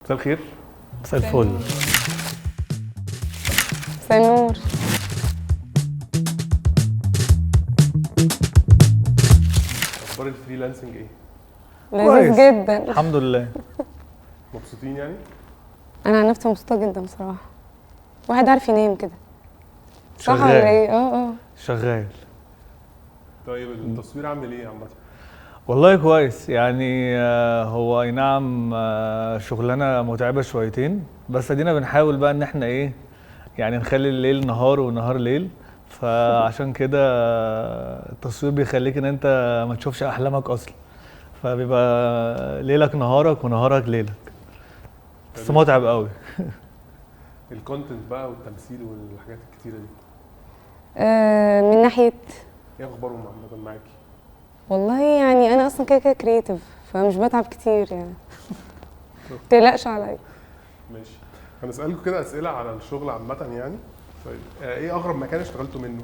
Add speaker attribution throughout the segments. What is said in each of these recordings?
Speaker 1: مساء الخير.
Speaker 2: مساء الفل.
Speaker 3: مساء النور.
Speaker 1: اخبار ال freelancing ايه؟
Speaker 3: لذيذ جدا
Speaker 2: الحمد لله.
Speaker 1: مبسوطين يعني؟
Speaker 3: انا عن نفسي مبسوطة جدا بصراحة. واحد عارف ينام كده صح ولا ايه؟ اه
Speaker 2: شغال.
Speaker 1: طيب التصوير عامل ايه عامة؟
Speaker 2: والله كويس يعني. هو اي نعم شغلانة متعبة شويتين، بس ادينا بنحاول بقى ان احنا ايه يعني نخلي الليل نهار والنهار ليل، فعشان كده التصوير بيخليك ان انت ما تشوفش احلامك اصلا، فبيبقى ليلك نهارك ونهارك ليلك، بس متعب قوي.
Speaker 1: ال content بقى والتمثيل والحاجات الكتيرة دي
Speaker 3: من ناحية
Speaker 1: ايه اخبارهم عامة معاكي؟
Speaker 3: والله يعني انا اصلا كده كده creative، فمش بتعب كتير يعني. متقلقش عليا.
Speaker 1: ماشي، هنسالكم كده اسئلة على الشغل عامة يعني. طيب ايه اغرب مكان اشتغلتوا منه؟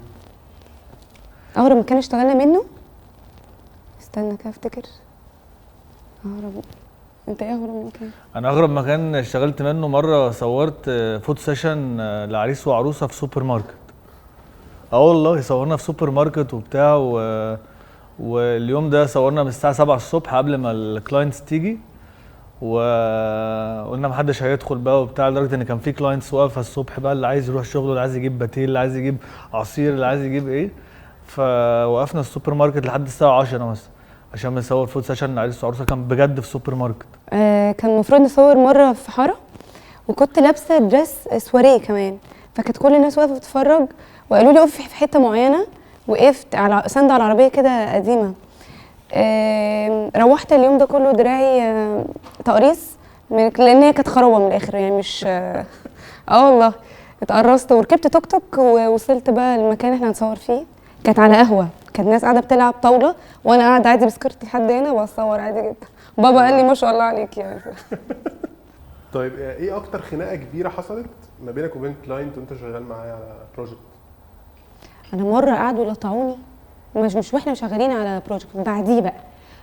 Speaker 3: اغرب مكان اشتغلنا منه؟ استنى كده افتكر. اغرب، انت ايه اغرب مكان؟
Speaker 2: انا اغرب مكان اشتغلت منه مرة صورت photo session لعريس وعروسه في سوبر ماركت. اه والله صورنا في سوبر ماركت وبتاع واليوم ده صورنا من الساعة 7 الصبح قبل ما ال clients تيجي، وقلنا محدش هيدخل بقى وبتاع، لدرجة ان كان في clients واقفة الصبح بقى، اللي عايز يروح شغله، اللي عايز يجيب باتيه، اللي عايز يجيب عصير، اللي عايز يجيب ايه. فوقفنا السوبر ماركت لحد الساعة 10 مثلا عشان نصور photo session لعريس وعروسه. كان بجد في سوبر ماركت.
Speaker 3: كان المفروض نصور مرة في حارة، وكنت لابسه dress سواريه كمان، فكانت كل الناس واقفة بتتفرج، وقالوا لي اقفي في حتة معينة، وقفت على سند على العربية كده قديمة. روحت اليوم ده كله دراعي تقريص، لان هي كانت خرابه من الاخر يعني، مش والله اتقرصت. وركبت توك توك ووصلت بقى المكان اللي احنا هنصور فيه. كانت على قهوة، كانت ناس قاعدة بتلعب طاولة، وانا قاعدة عادي ب skirt لحد هنا وبصور عادي جدا. بابا قال لي ما شاء الله عليك يعني.
Speaker 1: طيب ايه اكتر خناقه كبيرة حصلت ما بينك وبين client وانت شغال معاه على project؟
Speaker 3: انا مرة قعدوا لطعوني، مش واحنا شغالين على project، بعديه بقى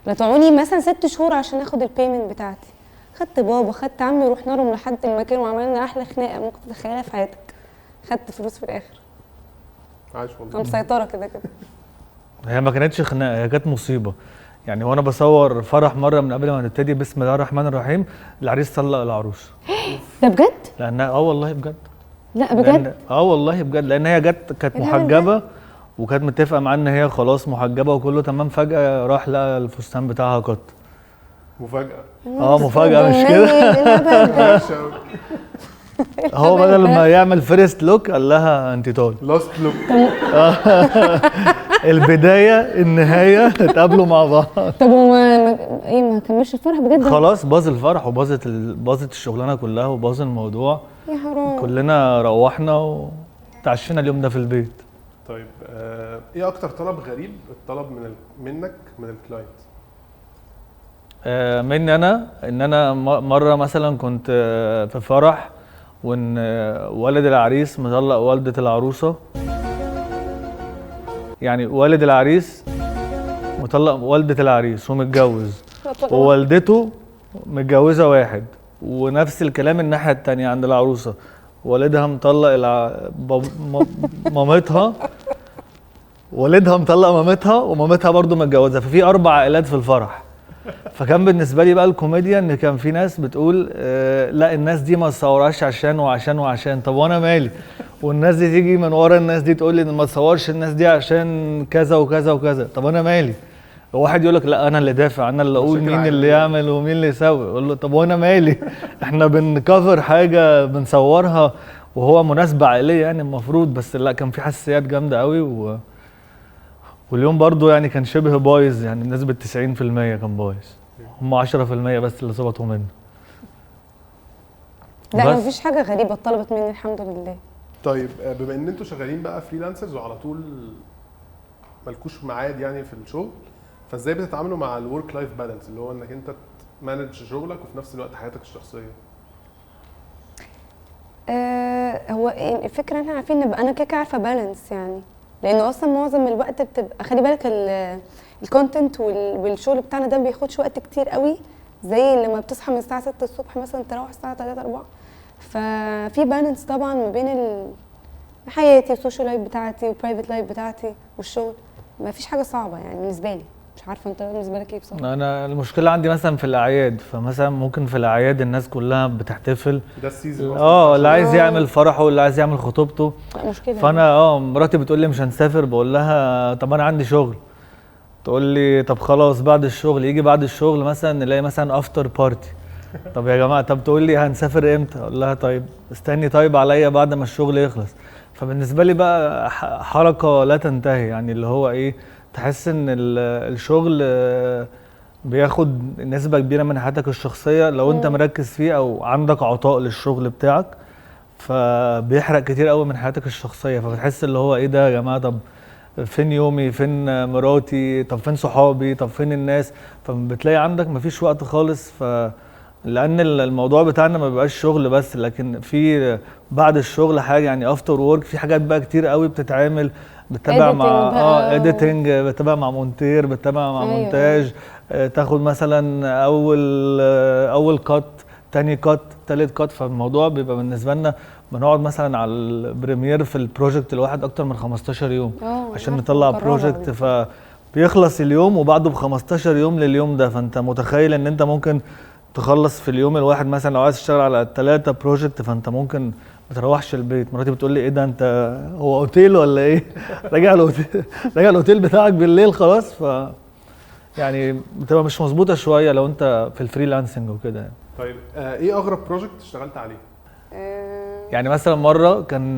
Speaker 3: لطعوني مثلا 6 شهور عشان اخد ال payment بتاعتي. خدت بابا، خدت عمي، ورحنا لهم لحد المكان وعملنا احلى خناقه ممكن تتخيلها في حياتك. خدت فلوس في الاخر.
Speaker 1: عايش والله.
Speaker 3: انا مسيطرة كده كده.
Speaker 2: هي ما كانتش خناقه، هي كانت مصيبة يعني. وانا بصور فرح مرة من قبل ما نبتدي، بسم الله الرحمن الرحيم، العريس طلق العروس.
Speaker 3: ده بجد؟
Speaker 2: لان والله بجد.
Speaker 3: لا بجد؟
Speaker 2: والله بجد، لان هي جت كانت محجبة، وكانت متفقه معاه ان هي خلاص محجبة وكله تمام، فجاة راح لقى الفستان بتاعها قط.
Speaker 1: مفاجاة.
Speaker 2: مفاجاة مش كده؟ هو بدل ما يعمل first look قال لها انت طالق.
Speaker 1: last look.
Speaker 2: البداية النهاية اتقابلوا مع بعض.
Speaker 3: طب وما ايه، ما كملش الفرح بجد؟
Speaker 2: خلاص باظ الفرح وباظت باظت الشغلانة كلها وباظ الموضوع.
Speaker 3: يا حرام.
Speaker 2: كلنا روحنا وتعشينا اليوم ده في البيت.
Speaker 1: طيب ايه اكتر طلب غريب اتطلب منك من ال client؟
Speaker 2: مني انا، ان انا مرة مثلا كنت في فرح، وان والد العريس مطلق والده العروسة. يعني والد العريس مطلق والده العريس ومتجوز، ووالدته متجوزة واحد، ونفس الكلام الناحية الثانية عند العروسة، والدها مطلق مامتها، والدها مطلق مامتها، ومامتها برضو متجوزة، ففي 4 عائلات في الفرح. فكان بالنسبة لي بقى الكوميديا ان كان في ناس بتقول لا الناس دي ما تصورهاش عشان وعشان وعشان، طب وانا مالي؟ والناس دي تيجي من ورا الناس دي تقول لي ان ما تصورش الناس دي عشان كذا وكذا وكذا، طب انا مالي؟ واحد يقول لك لا انا اللي دافع، انا اللي اقول مين اللي يعمل ومين اللي يسوي، اقول له طب وانا مالي؟ احنا بنكفر حاجة بنصورها وهو مناسبة عائلية يعني المفروض، بس لا كان في حساسيات جامدة قوي واليوم برضو يعني كان شبه بايظ، يعني بنسبة 90% كان بايظ، هم 10% بس اللي ظبطوا منه.
Speaker 3: لا مفيش حاجة غريبة اتطلبت مني الحمد لله.
Speaker 1: طيب بما ان انتوا شغالين بقى freelancers وعلى طول مالكوش ميعاد يعني في الشغل، فازاي بتتعاملوا مع ال work life balance، اللي هو انك انت ت manage شغلك وفي نفس الوقت حياتك الشخصية؟
Speaker 3: هو الفكرة ان احنا عارفين نبقى، انا كده عارفه balance يعني، لانه اصلا معظم الوقت بتبقى خلي بالك ال content والشغل بتاعنا ده ما بياخدش وقت كتير قوي زي لما بتصحى من الساعة 6 الصبح مثلا تروح الساعة 3 4. ففي balance طبعا ما بين حياتي وال social life بتاعتي وال private life بتاعتي والشغل. ما فيش حاجة صعبة يعني بالنسبة لي. مش عارفه انت بالنسبة لك ايه بصراحة.
Speaker 2: انا المشكلة عندي مثلا في الاعياد، فمثلا ممكن في الاعياد الناس كلها بتحتفل،
Speaker 1: ده ال season
Speaker 2: اللي عايز يعمل فرحه واللي عايز يعمل خطوبته.
Speaker 3: لا مشكلة.
Speaker 2: فانا مراتي بتقول لي مش هنسافر، بقول لها طب انا عندي شغل، تقول لي طب خلاص بعد الشغل. يجي بعد الشغل مثلا نلاقي مثلا after party، طب يا جماعة، طب تقول لي هنسافر امتى؟ اقول لها طيب استني طيب عليا بعد ما الشغل يخلص. فبالنسبه لي بقى حركة لا تنتهي، يعني اللي هو ايه، تحس ان الشغل بياخد نسبه كبيرة من حياتك الشخصية لو انت مركز فيه او عندك عطاء للشغل بتاعك، فبيحرق كتير قوي من حياتك الشخصية. فبتحس اللي هو ايه ده يا جماعة، طب فين يومي، فين مراتي، طب فين صحابي، طب فين الناس؟ فبتلاقي عندك مفيش وقت خالص. لان الموضوع بتاعنا ما بيبقاش شغل بس، لكن في بعد الشغل حاجة، يعني after work في حاجات بقى كتير قوي بتتعمل، بتتابع مع editing، بتتابع مع مونتير، بتتابع مع مونتاج، تاخد مثلا اول cut، تاني cut، تالت cut. فالموضوع بيبقى بالنسبة لنا بنقعد مثلا على ال Premiere في ال project الواحد اكتر من 15 يوم عشان نطلع project، فبيخلص اليوم وبعده ب 15 يوم لليوم ده. فانت متخيل ان انت ممكن تخلص في اليوم الواحد مثلا لو عايز تشتغل على 3 project، فانت ممكن ما تروحش البيت. مراتي بتقول لي ايه ده، انت هو اوتيل ولا ايه؟ راجع الاوتيل، راجع الاوتيل بتاعك بالليل خلاص. ف يعني بتبقى مش مظبوطة شوية لو انت في ال freelancing وكده يعني.
Speaker 1: طيب ايه اغرب project اشتغلت عليه؟
Speaker 2: يعني مثلا مرة كان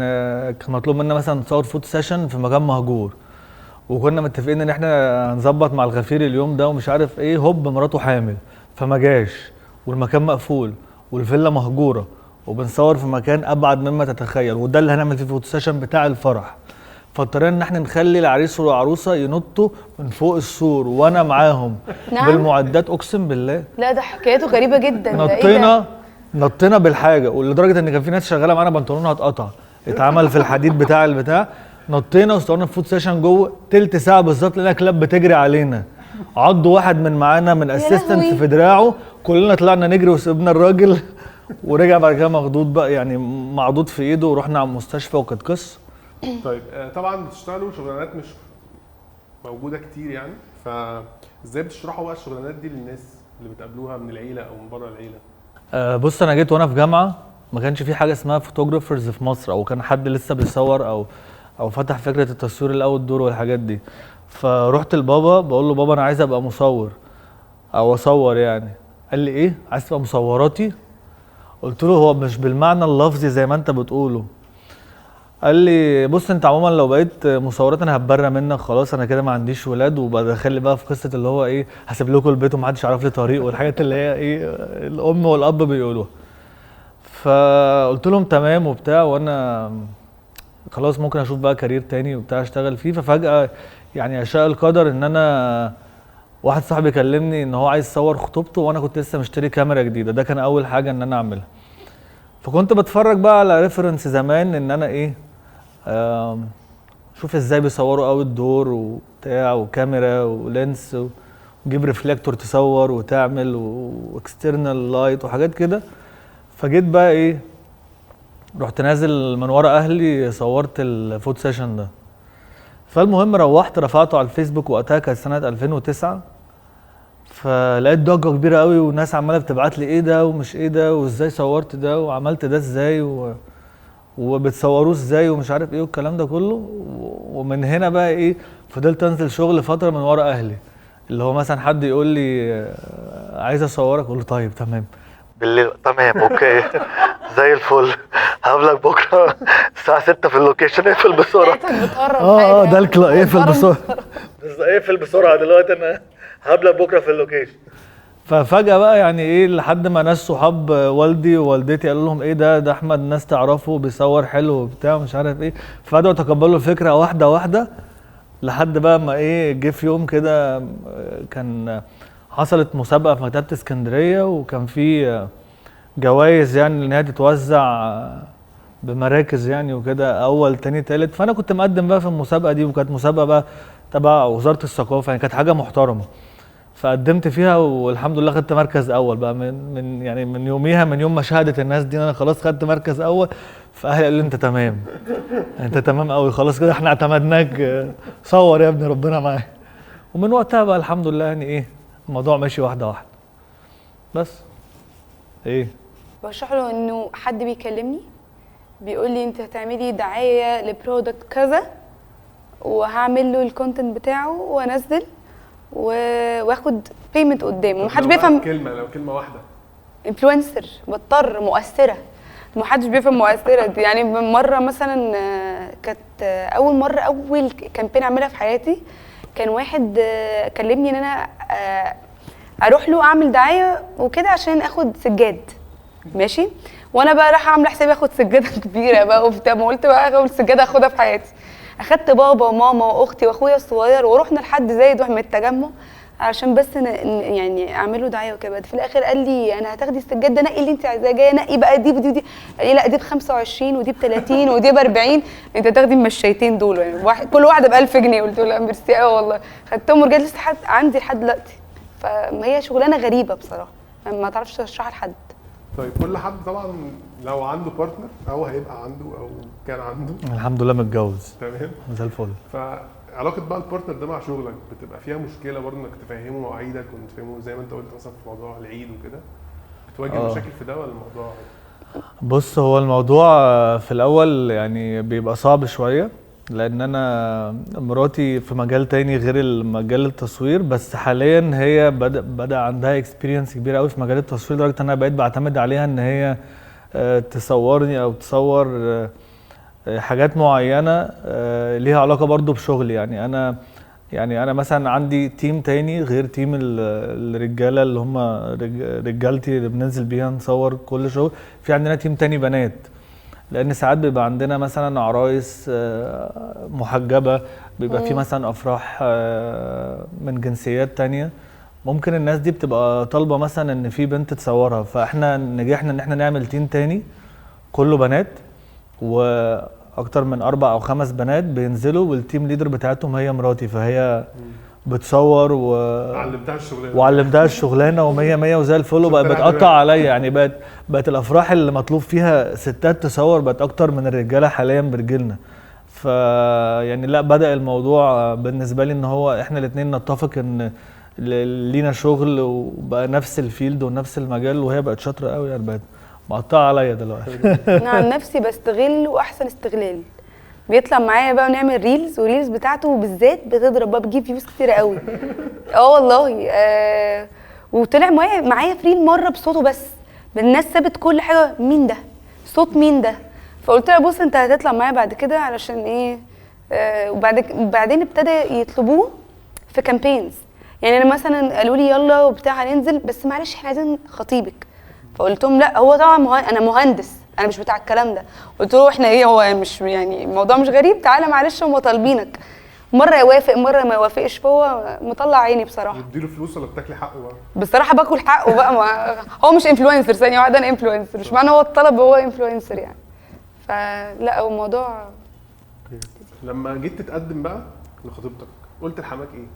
Speaker 2: مطلوب منا مثلا نصور photo session في مكان مهجور، وكنا متفقين ان احنا هنظبط مع الغفير اليوم ده ومش عارف ايه، هوب مراته حامل فما جاش، والمكان مقفول والفيلا مهجورة، وبنصور في مكان ابعد مما تتخيل، وده اللي هنعمل فيه photo session بتاع الفرح. فاضطرينا ان احنا نخلي العريس والعروسه ينطوا من فوق السور وانا معاهم. نعم. بالمعدات، اقسم بالله.
Speaker 4: لا ده حكايته غريبة جدا.
Speaker 2: نطينا بالحاجة، ولدرجه ان كان في ناس شغالة معانا بنطلونها اتقطع، اتعمل في الحديد بتاع البتاع. نطينا وصورنا photo session جوه تلت ساعة بالظبط، لقينا كلاب بتجري علينا، عضوا واحد من معانا من assistant في دراعه، كلنا طلعنا نجري وسيبنا الراجل، ورجع بعد كده مخضوض بقى، يعني معضوض في ايده، ورحنا على المستشفى وكانت قصة.
Speaker 1: طيب طبعا بتشتغلوا شغلانات مش موجودة كتير يعني، فازاي بتشرحوا بقى الشغلانات دي للناس اللي بتقابلوها من العيلة او من بره العيلة؟
Speaker 2: بص انا جيت وانا في جامعه ما كانش في حاجة اسمها photographers في مصر، او كان حد لسه بيصور او فتح فكرة التصوير ال outdoor والحاجات دي. فروحت لبابا بقول له بابا انا عايز ابقى مصور او اصور يعني. قال لي ايه، عايز تبقى مصوراتي؟ قلت له هو مش بالمعنى اللفظي زي ما انت بتقوله. قال لي بص انت عموما لو بقيت مصورات انا هتبرى منك خلاص، انا كده ما عنديش ولاد، وبدخل بقى في قصة اللي هو ايه، هسيب لكم البيت ومحدش يعرف لي طريق والحاجات اللي هي ايه الام والاب بيقولوها. فقلت لهم تمام وبتاع، وانا خلاص ممكن اشوف بقى career تاني وبتاع اشتغل فيه. ففجاه يعني اشاء القدر ان انا واحد صاحبي كلمني ان هو عايز يصور خطوبته، وانا كنت لسه مشتري كاميرا جديدة، ده كان اول حاجة ان انا اعملها. فكنت بتفرج بقى على reference زمان ان انا ايه، شوف ازاي بيصوروا outdoor وبتاع وكاميرا و lens وجيب reflector تصور وتعمل و external light وحاجات كده. فجيت بقى ايه، رحت نازل من ورا اهلي صورت ال photo session ده. فالمهم روحت رفعته على الفيسبوك، وقتها كانت سنة 2009. فلقيت ضجه كبيرة قوي وناس عماله بتبعت لي ايه ده ومش ايه ده وازاي صورت ده وعملت ده ازاي وبتصوروه ازاي ومش عارف ايه والكلام ده كله. ومن هنا بقى ايه، فضلت انزل شغل فترة من ورا اهلي، اللي هو مثلا حد يقول لي عايز اصورك، اقول له طيب تمام بالليل، تمام okay زي الفل، هقابلك بكره الساعة 6 في ال location، اقفل بسرعة. ده اقفل بسرعة، اقفل بسرعة دلوقتي، انا هقابلك بكره في ال location. ففجاه بقى يعني ايه، لحد ما ناس صحاب والدي ووالدتي قالوا لهم ايه ده، ده احمد ناس تعرفه بيصور حلو وبتاع ومش عارف ايه. فبداوا يتقبلوا الفكرة واحدة واحدة، لحد بقى ما ايه، جه في يوم كده كان حصلت مسابقة في مكتبه اسكندرية، وكان في جوائز يعني ان هي تتوزع بمراكز يعني وكده، اول تاني تالت. فانا كنت مقدم بقى في المسابقة دي، وكانت مسابقة بقى تبع وزارة الثقافة، يعني كانت حاجة محترمه. فقدمت فيها والحمد لله خدت مركز اول بقى من يعني من يوميها، من يوم ما شهدت الناس دي ان انا خلاص خدت مركز اول، فاهلي قالوا لي انت تمام، انت تمام قوي، خلاص كده احنا اعتمدناك، صور يا ابني ربنا معاك. ومن وقتها بقى الحمد لله يعني ايه الموضوع ماشي واحدة واحدة. بس ايه
Speaker 4: بشرح له انه حد بيكلمني بيقول لي انت هتعملي دعاية ل product كذا، وهعمل له ال content بتاعه وانزل واخد payment قدامه، ومحدش بيفهم
Speaker 1: كلمة، لو كلمة واحدة
Speaker 4: influencer بضطر مؤثرة، محدش بيفهم مؤثرة دي. يعني مرة مثلا كانت اول مرة اول campaign اعملها في حياتي، كان واحد كلمني ان انا اروح له اعمل دعاية وكده عشان اخد سجاد، ماشي، وانا بقى رايحة عامله حسابي اخد سجادة كبيرة بقى وبتاع، ما قلت بقى اخد سجادة اخدها في حياتي. اخدت بابا وماما واختي واخويا الصغير ورحنا لحد زايد واحنا من التجمع عشان بس يعني اعمله دعاية وكده. في الاخر قال لي انا هتاخدي السجادة، نقي اللي انت عايزاه، جاية نقي بقى دي ودي ودي. قال لي لا دي ب 25 ودي ب 30 ودي ب 40، انت تاخدي المشيتين دول يعني، واحد كل واحدة ب 1000 جنيه. قلت له لا ميرسي قوي والله، خدتهم ورجعت لسه عندي لحد دلوقتي. فما هي شغلانة غريبة بصراحة، ما تعرفش تشرحها لحد.
Speaker 1: طيب كل حد طبعا لو عنده partner او هيبقى عنده او كان عنده،
Speaker 2: الحمد لله متجوز
Speaker 1: تمام
Speaker 2: زي الفل.
Speaker 1: فعلاقه بقى ال partner ده مع شغلك بتبقى فيها مشكلة برضه انك تفهمه مواعيدك وتفهمه زي ما انت قلت مثلا في موضوع العيد وكده، بتواجه مشاكل في ده ولا الموضوع؟
Speaker 2: بص هو الموضوع في الاول يعني بيبقى صعب شوية، لان انا مراتي في مجال تاني غير المجال التصوير، بس حاليا هي بدا عندها experience كبيرة قوي في مجال التصوير، لدرجة ان انا بقيت بعتمد عليها ان هي تصورني او تصور حاجات معينة ليها علاقة برضو بشغلي. يعني انا مثلا عندي team تاني غير team الرجالة اللي هم رجالتي اللي بننزل بيها نصور كل شغل، في عندنا team تاني بنات، لان ساعات بيبقى عندنا مثلا عرايس محجبة، بيبقى في مثلا افراح من جنسيات تانية، ممكن الناس دي بتبقى طالبه مثلا ان في بنت تصورها، فاحنا نجحنا ان احنا نعمل team تاني كله بنات، واكتر من 4 أو 5 بنات بينزلوا، وال team leader بتاعتهم هي مراتي، فهي بتصور
Speaker 1: علمتها الشغلانة،
Speaker 2: وعلمتها الشغلانة ومية مية وزي الفل، وبقت بتقطع عليا. يعني بقت الافراح اللي مطلوب فيها ستات تصور بقت اكتر من الرجالة حاليا برجلنا. ف يعني لا، بدا الموضوع بالنسبة لي ان هو احنا الاثنين نتفق ان لينا شغل، وبقى نفس ال field ونفس المجال، وهي بقت شاطرة قوي يعني، بقت مقطعه عليا دلوقتي.
Speaker 4: انا عن نفسي بستغله احسن استغلال، بيطلع معايا بقى ونعمل reels، و reels بتاعته بالذات بتضرب بقى، بتجيب views كتير قوي. والله. وطلع معايا في reel مرة بصوته بس، الناس سابت كل حاجة، مين ده؟ صوت مين ده؟ فقلت لها بص انت هتطلع معايا بعد كده علشان ايه. وبعدين ابتدى يطلبوه في campaigns، يعني انا مثلا قالوا لي يلا وبتاع هننزل، بس معلش احنا عايزين خطيبك. فقلت لهم لا، هو طبعا انا مهندس، انا مش بتاع الكلام ده. قلت له احنا ايه، هو مش يعني الموضوع مش غريب، تعالى معلش هم طالبينك. مرة يوافق مرة ما يوافقش، فهو مطلع عيني بصراحة.
Speaker 1: بتديله فلوس ولا بتاكلي حقه بقى؟
Speaker 4: بصراحة باكل حقه بقى، ما هو مش influencer، ثانية واحدة انا influencer، مش معنى هو الطلب هو influencer يعني. فلا هو الموضوع.
Speaker 1: لما جيت تتقدم بقى لخطيبتك قلت لحماك ايه؟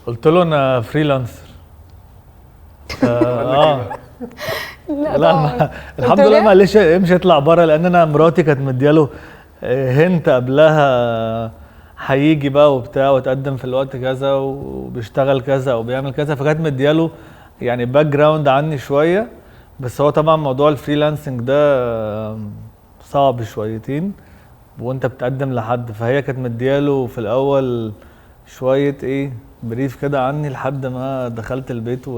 Speaker 2: قلت له انا freelancer. لا الحمد لله معلش امشي اطلع بره، لان انا مراتي كانت مدياله hint قبلها هيجي بقى وبتاع وتقدم في الوقت كذا وبيشتغل كذا وبيعمل كذا، فكانت مدياله يعني background عني شوية. بس هو طبعا موضوع ال freelancing ده صعب شويتين وانت بتقدم لحد، فهي كانت مدياله في الاول شوية ايه brief كده عني لحد ما دخلت البيت،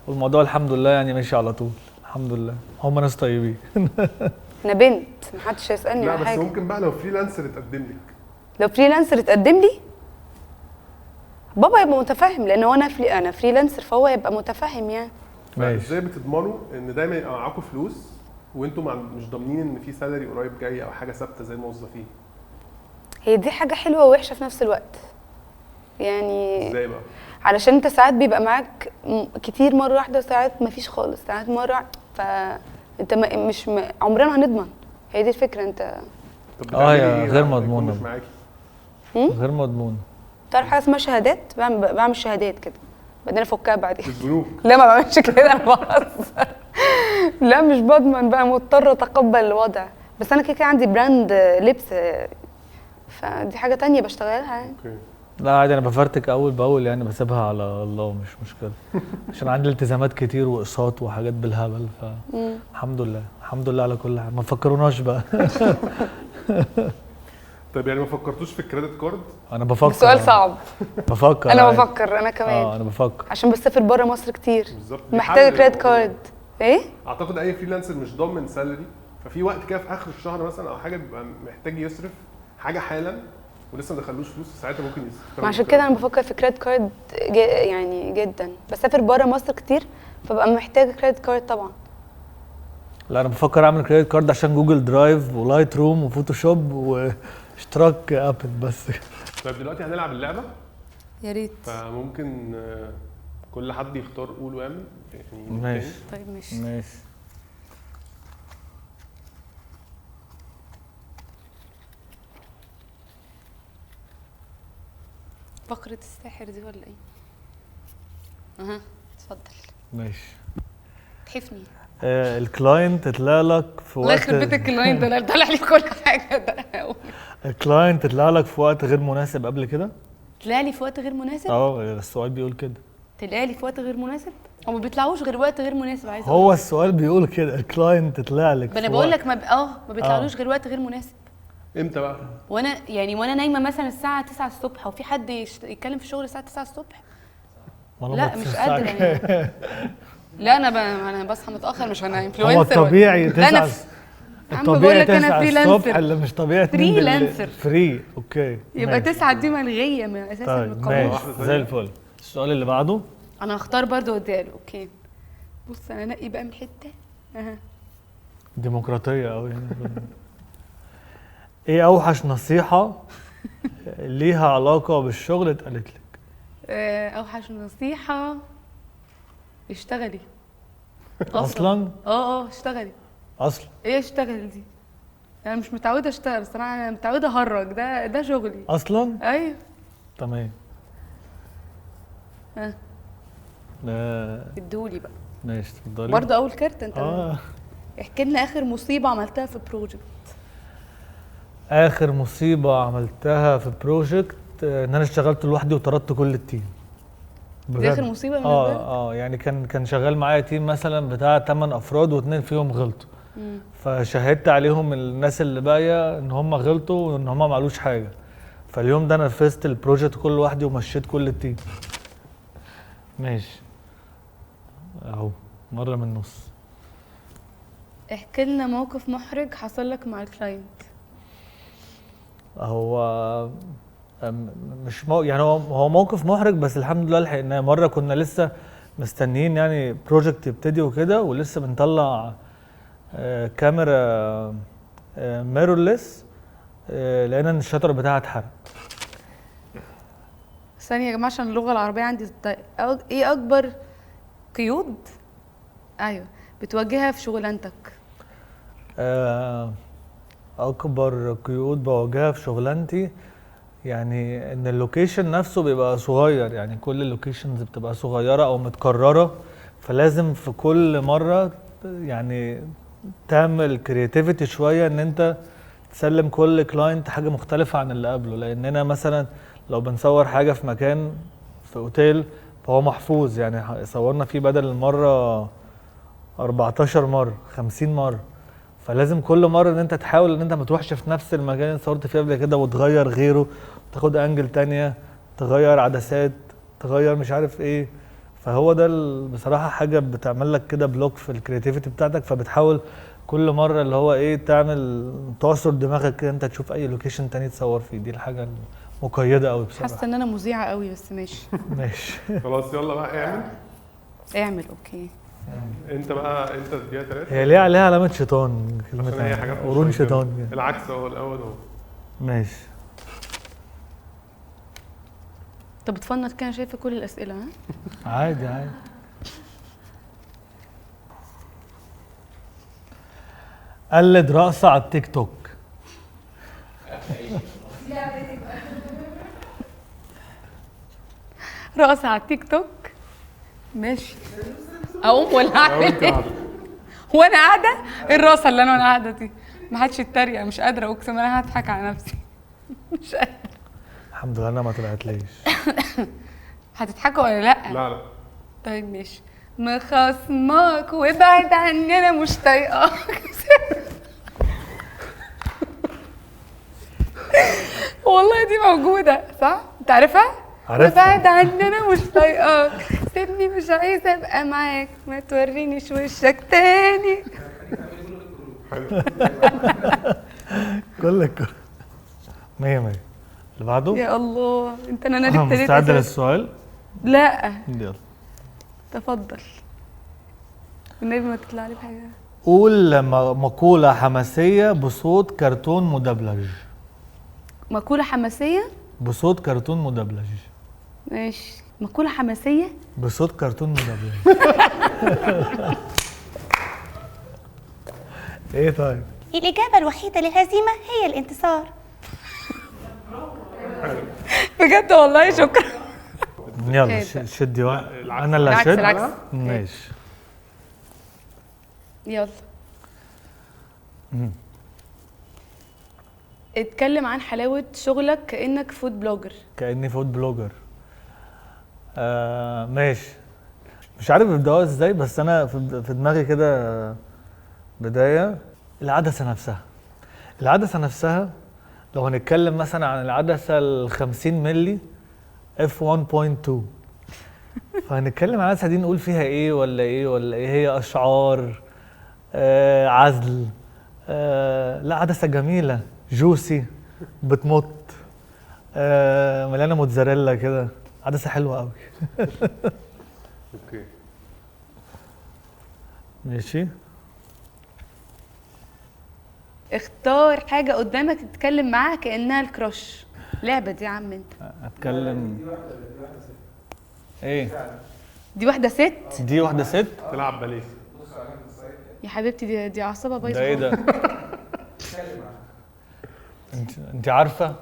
Speaker 2: والموضوع الحمد لله يعني ماشي على طول الحمد لله. هم ناس طيبين.
Speaker 4: انا بنت محدش هيسالني على حاجة.
Speaker 1: لا بس ممكن بقى لو freelancer اتقدم لك،
Speaker 4: لو freelancer اتقدم لي بابا يبقى متفهم، لان هو انا freelancer، فهو يبقى متفهم يعني.
Speaker 1: ماشي. ازاي بتضمنوا ان دايما يبقى معاكم فلوس وانتم مش ضامنين ان في salary قريب جاي او حاجة ثابتة زي الموظفين؟
Speaker 4: هي دي حاجة حلوة ووحشه في نفس الوقت يعني.
Speaker 1: ازاي بقى؟
Speaker 4: علشان انت ساعات بيبقى معاك كتير مرة واحدة، وساعات مفيش خالص، ساعات مرة، فانت مش عمرنا هنضمن. هي دي الفكرة. انت
Speaker 1: طب
Speaker 2: يا غير مضمونه،
Speaker 1: مش معاكي
Speaker 2: غير مضمونه.
Speaker 4: تعرف حاجة اسمها شهادات؟ بعمل شهادات كده بعدين افكها بعدين.
Speaker 1: البنوك؟
Speaker 4: لا ما بعملش كده، انا بهزر. لا مش بضمن بقى، مضطرة اتقبل الوضع. بس انا كده كده عندي brand لبس، فدي حاجة تانية بشتغلها يعني.
Speaker 1: okay.
Speaker 2: لا عادي، انا بفرتك اول باول يعني، بسيبها على الله مش مشكلة، عشان عندي التزامات كتير واقساط وحاجات بالهبل، فالحمد لله الحمد لله على كل حاجة. ما تفكروناش بقى.
Speaker 1: طيب يعني ما فكرتوش في ال credit card؟
Speaker 2: انا بفكر.
Speaker 4: سؤال صعب.
Speaker 2: بفكر
Speaker 4: انا بفكر، انا كمان
Speaker 2: انا بفكر
Speaker 4: عشان بسافر بره مصر كتير.
Speaker 1: بالظبط،
Speaker 4: محتاجه credit card. ايه؟
Speaker 1: اعتقد اي freelancer مش ضامن salary، ففي وقت كده في اخر الشهر مثلا او حاجة بيبقى محتاج يصرف حاجة حالا ولسه ما دخلوش فلوس، ساعتها ممكن يصرف.
Speaker 4: عشان كده انا بفكر في credit card يعني جدا. بسافر بره مصر كتير فبقى محتاجه credit card طبعا.
Speaker 2: لا انا بفكر اعمل credit card عشان Google Drive و Lightroom و Photoshop واشتراك Apple بس.
Speaker 1: طيب دلوقتي هنلعب اللعبة.
Speaker 4: يا ريت.
Speaker 1: فممكن كل حد يختار قول واعمل يعني.
Speaker 2: ماشي.
Speaker 4: طيب ماشي
Speaker 2: ماشي.
Speaker 4: فقرة الساحر دي ولا ايه؟ اها اتفضل.
Speaker 2: ماشي.
Speaker 4: تحفني.
Speaker 2: ال client طلع لك في وقت،
Speaker 4: الله يخرب بيت ال client ده طلع لي كل حاجة ده.
Speaker 2: ال client طلع لك في وقت غير مناسب قبل كده؟
Speaker 4: طلع لي في وقت غير مناسب؟
Speaker 2: السؤال بيقول كده.
Speaker 4: طلع لي في وقت غير مناسب؟ هو ما بيطلعوش غير وقت غير مناسب. عايز
Speaker 2: هو السؤال بيقول كده، ال client طلع لك.
Speaker 4: انا بقول لك ما بيطلعلوش غير وقت غير مناسب.
Speaker 1: امتى بقى؟
Speaker 4: وانا يعني وانا نايمة مثلا الساعة 9 الصبح، وفي حد يتكلم في الشغل الساعة 9 الصبح؟ لا مش قادرة يعني. لا انا بصحى متاخر، مش انا influencer.
Speaker 2: هو الطبيعي 9، الطبيعي 9 الصبح، اللي مش طبيعي
Speaker 4: freelancer.
Speaker 2: free okay،
Speaker 4: يبقى 9 دي ملغيه من اساسا من القاموس.
Speaker 2: ماشي زي الفل. السؤال اللي بعده
Speaker 4: انا هختار برضه اديله. okay بص انا انقي بقى من حتة. اها
Speaker 2: ديمقراطية قوي. ايه اوحش نصيحة ليها علاقة بالشغل اتقالت لك؟
Speaker 4: اوحش نصيحة اشتغلي
Speaker 2: اصلا.
Speaker 4: اشتغلي
Speaker 2: اصلا.
Speaker 4: ايه اشتغل دي؟ انا مش متعوده اشتغل الصراحة، انا متعوده اهرج، ده شغلي
Speaker 2: اصلا.
Speaker 4: ايوه
Speaker 2: تمام.
Speaker 4: ها اديهولي بقى.
Speaker 2: ماشي اتفضلي.
Speaker 4: برضه اول كارت انت. احكي لنا اخر مصيبة عملتها في project.
Speaker 2: اخر مصيبة عملتها في project ان انا اشتغلت لوحدي وطردت كل ال team.
Speaker 4: دي اخر مصيبة بالنسبة لك؟
Speaker 2: يعني كان شغال معايا team مثلا بتاع 8 افراد واثنين فيهم غلطوا. فشهدت عليهم الناس اللي باقية ان هم غلطوا وان هم ما عملوش حاجة. فاليوم ده نفذت ال project كله لوحدي ومشيت كل ال team. ماشي اهو مرة من النص.
Speaker 4: احكي لنا موقف محرج حصل لك مع ال client.
Speaker 2: هو مش يعني هو موقف محرج بس الحمد لله لحقناه. مرة كنا لسه مستنيين يعني project يبتدي وكده، ولسه بنطلع كاميرا mirrorless، لقينا ان ال shutter بتاعها اتحرق.
Speaker 4: ثانية يا جماعة عشان اللغة العربية عندي. ايه اكبر قيود ايوه بتواجهها في شغلانتك؟
Speaker 2: اكبر قيود بواجهها في شغلانتي يعني ان ال location نفسه بيبقى صغير، يعني كل ال locations بتبقى صغيرة او متكررة، فلازم في كل مرة يعني تعمل creativity شوية ان انت تسلم كل client حاجة مختلفة عن اللي قبله. لاننا مثلا لو بنصور حاجة في مكان في اوتيل فهو محفوظ، يعني صورنا فيه بدل المرة 14 مرة 50 مرة، فلازم كل مرة ان انت تحاول ان انت ما تروحش في نفس المكان اللي صورت فيه قبل كده وتغير غيره، تاخد angle تانية، تغير عدسات، تغير مش عارف ايه. فهو ده بصراحة حاجة بتعمل لك كده block في ال creativity بتاعتك، فبتحاول كل مرة اللي هو ايه تعمل تعصر دماغك كده انت تشوف اي location تاني تصور فيه. دي الحاجة المقيدة قوي بصراحة.
Speaker 4: حاسه ان انا مذيعه قوي بس ماشي.
Speaker 2: ماشي
Speaker 1: خلاص يلا بقى اعمل
Speaker 4: اعمل. okay
Speaker 1: انت بقى انت تديها 3.
Speaker 2: هي ليه عليها علامة شيطان؟ كلمة قرون شيطان.
Speaker 1: العكس هو الاول اهو.
Speaker 2: ماشي.
Speaker 4: طب بتفنط كده، شايفه كل الاسئلة. ها
Speaker 2: عادي عادي. قلد رقصه على التيك توك.
Speaker 4: رقص على التيك توك. ماشي، اقوم ولا اعمل ايه؟ وانا قاعدة؟ ايه الرقصة اللي انا وانا قاعدة دي؟ ما حدش يتريق، مش قادرة اقسم، انا هضحك على نفسي. مش قادرة.
Speaker 2: الحمد لله انا ما طلعتليش.
Speaker 4: هتضحكوا ولا لا؟
Speaker 1: لا لا.
Speaker 4: طيب ماشي. مخصمك وابعد عني انا مش طايقاك. والله دي موجودة صح؟ انت عارفها؟
Speaker 2: عارفها.
Speaker 4: ابعد عني انا مش طايقاك، سيبني مش عايزه ابقى معاك، ما تورينيش وشك تاني.
Speaker 2: كلك 100 100. اللي بعده.
Speaker 4: يا الله انت، انا ابتديت.
Speaker 2: مستعدة للسؤال؟
Speaker 4: لا
Speaker 2: يلا
Speaker 4: تفضل. والنبي ما تطلع لي بحاجة.
Speaker 2: قول مقولة حماسية بصوت كرتون مدبلج.
Speaker 4: مقولة حماسية
Speaker 2: بصوت كرتون مدبلج.
Speaker 4: ماشي. مقولة حماسية
Speaker 2: بصوت كرتون مدبلج. ايه طيب؟
Speaker 5: الإجابة الوحيدة للهزيمة هي الانتصار.
Speaker 4: بجد والله شكرا.
Speaker 2: يلا شدي واحد. انا اللي هشد.
Speaker 4: العكس.
Speaker 2: ماشي
Speaker 4: يلا. اتكلم عن حلاوة شغلك كأنك food blogger.
Speaker 2: كأني food blogger. ماشي. مش عارف ابدأها ازاي، بس انا في دماغي كده بداية. العدسة نفسها. العدسة نفسها لو هنتكلم مثلا عن العدسة ال 50 مللي F 1.2، فهنتكلم عن العدسة دي نقول فيها ايه ولا ايه ولا ايه؟ هي اشعار، عزل، لا عدسة جميلة جوسي بتمط، مليانة موتزاريلا كده، عدسة حلوة قوي.
Speaker 1: okay
Speaker 2: ماشي.
Speaker 4: اختار حاجة قدامك تتكلم معاها كانها ال crush. لعبه دي يا عم انت.
Speaker 2: اتكلم ايه؟
Speaker 4: دي واحدة ست.
Speaker 2: دي واحدة ست
Speaker 1: تلعب باليه
Speaker 4: يا حبيبتي. دي اعصابها بايظة.
Speaker 2: ده ايه ده؟ انت عارفه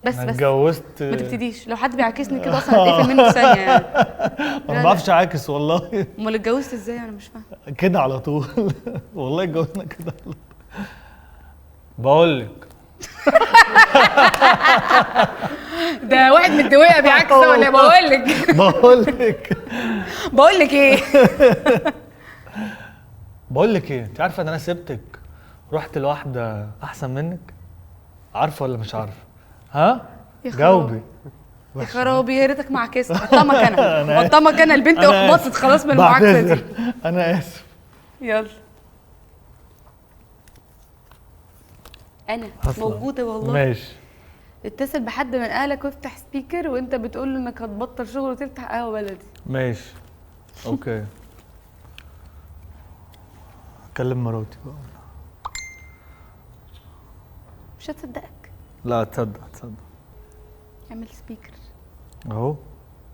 Speaker 4: بس
Speaker 2: انا اتجوزت.
Speaker 4: ما تبتديش، لو حد بيعاكسني كده اصلا هتقفل منه في ثانية يعني.
Speaker 2: انا ما بعرفش اعاكس والله.
Speaker 4: امال اتجوزت ازاي؟ انا مش فاهمه.
Speaker 2: كده على طول. والله اتجوزنا كده على طول. بقول لك
Speaker 4: ده واحد من الدويقه بيعاكس ولا؟ بقول لك
Speaker 2: بقول لك
Speaker 4: بقول لك ايه؟
Speaker 2: بقول لك ايه؟ انت عارفه ان انا سبتك رحت لواحدة احسن منك؟ عارفه ولا مش عارفه؟ ها؟ جاوبي.
Speaker 4: يا خرابي يا ريتك ما عكست. حطها مكانها، حطها مكانها. البنت احبطت خلاص من المعاكسة دي.
Speaker 2: انا اسف.
Speaker 4: يلا انا موجودة والله.
Speaker 2: ماشي.
Speaker 4: اتصل بحد من اهلك وافتح speaker وانت بتقول له انك هتبطل شغل وتفتح قهوة بلدي.
Speaker 2: ماشي okay. اكلم مراتي بقى.
Speaker 4: مش هتصدقك.
Speaker 2: لا تصدق تصدق.
Speaker 4: اعمل speaker
Speaker 2: اهو.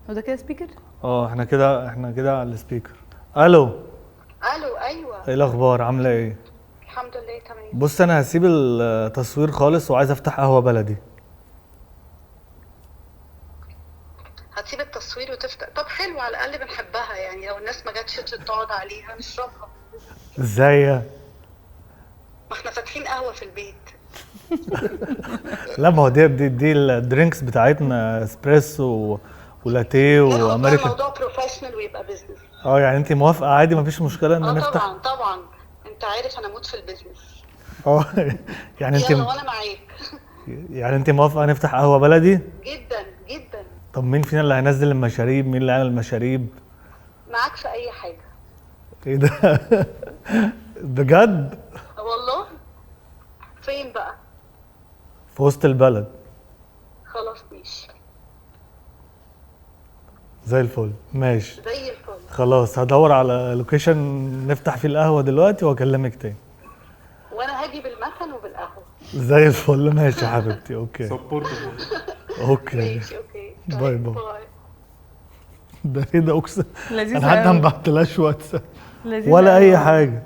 Speaker 4: هو ده كده speaker؟
Speaker 2: اه احنا كده، احنا كده على ال speaker. الو
Speaker 6: الو. ايوه
Speaker 2: ايه الاخبار؟ عامله ايه؟
Speaker 6: الحمد لله تمام.
Speaker 2: بص انا هسيب التصوير خالص وعايز افتح قهوة بلدي.
Speaker 6: هتسيب التصوير وتفتح؟ طب حلو، على الاقل بنحبها يعني، لو الناس ما جاتش تقعد عليها نشربها.
Speaker 2: ازاي؟
Speaker 6: ما احنا فاتحين قهوة في البيت.
Speaker 2: لا ما هو دي ال drinks بتاعتنا، اسبريسو ولاتيه وامريكا.
Speaker 6: الموضوع professional ويبقى business.
Speaker 2: اه يعني انت موافقة عادي مفيش مشكلة ان نفتح؟
Speaker 6: طبعا طبعا، انت عارف انا اموت في ال business.
Speaker 2: اه يعني انت
Speaker 6: يلا وانا معاك.
Speaker 2: يعني انت موافقة نفتح قهوة بلدي؟
Speaker 6: جدا جدا.
Speaker 2: طب مين فينا اللي هينزل المشاريب؟ مين اللي هيعمل المشاريب؟
Speaker 6: معاك في اي حاجة.
Speaker 2: ايه ده؟ بجد؟
Speaker 6: والله. فين بقى؟
Speaker 2: في وسط البلد.
Speaker 6: خلاص ماشي.
Speaker 2: زي الفل. ماشي
Speaker 6: زي الفل.
Speaker 2: خلاص هدور على location نفتح فيه القهوة دلوقتي واكلمك تاني.
Speaker 6: وانا هاجي بالمكن وبالقهوه.
Speaker 2: زي الفل. ماشي يا حبيبتي. okay
Speaker 1: support.
Speaker 2: okay
Speaker 6: ماشي okay.
Speaker 2: bye bye. ده ايه ده؟ اقسم انا حتى ما بعتلهاش واتساب ولا اي حاجة.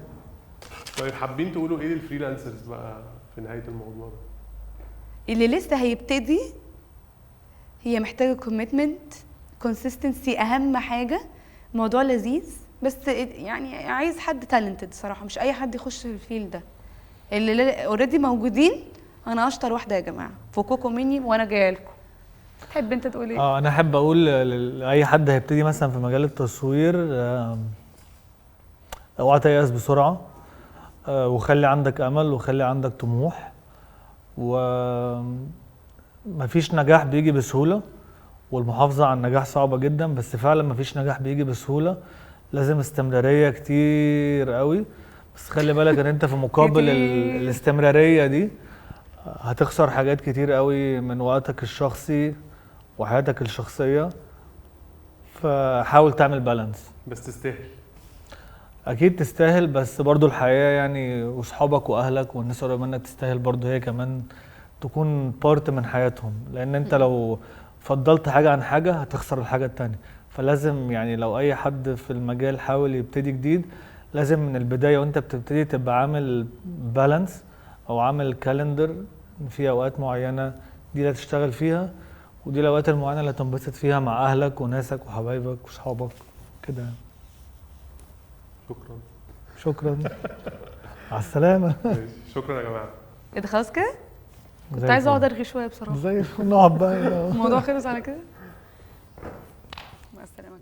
Speaker 1: طيب حابين تقولوا ايه لل freelancers بقى في نهاية الموضوع ده؟
Speaker 4: اللي لسه هيبتدي هي محتاجه commitment، consistency اهم حاجة. موضوع لذيذ بس يعني عايز حد talented صراحة، مش اي حد يخش في ال field ده. اللي already موجودين انا اشطر واحدة يا جماعة، فكوكوا مني وانا جاية لكم. تحب انت تقول ايه؟
Speaker 2: انا احب اقول لاي حد هيبتدي مثلا في مجال التصوير، اوعى تيأس بسرعة، وخلي عندك امل وخلي عندك طموح، ومفيش نجاح بيجي بسهولة، والمحافظة على النجاح صعبة جدا، بس فعلا مفيش نجاح بيجي بسهولة، لازم استمرارية كتير قوي. بس خلي بالك ان انت في مقابل الاستمرارية دي هتخسر حاجات كتير قوي من وقتك الشخصي وحياتك الشخصية، فحاول تعمل balance.
Speaker 1: بس تستاهل.
Speaker 2: اكيد تستاهل، بس برضو الحياة يعني واصحابك واهلك والناس قريبه منك تستاهل برضو، هي كمان تكون part من حياتهم، لان انت لو فضلت حاجة عن حاجة هتخسر الحاجة التانية. فلازم يعني لو اي حد في المجال حاول يبتدي جديد، لازم من البداية وانت بتبتدي تبقى عامل balance او عامل calendar في اوقات معينة دي اللي تشتغل فيها، ودي الاوقات المعينة اللي تنبسط فيها مع اهلك وناسك وحبايبك وصحابك كده.
Speaker 1: شكرا.
Speaker 2: شكرا. على السلامة.
Speaker 1: شكرا يا جماعة.
Speaker 4: ايه ده خلاص كده؟ كنت عايزه اقعد ارغي شوية بصراحة.
Speaker 2: زي الفل، نقعد بقى.
Speaker 4: الموضوع خلص على كده. مع السلامة.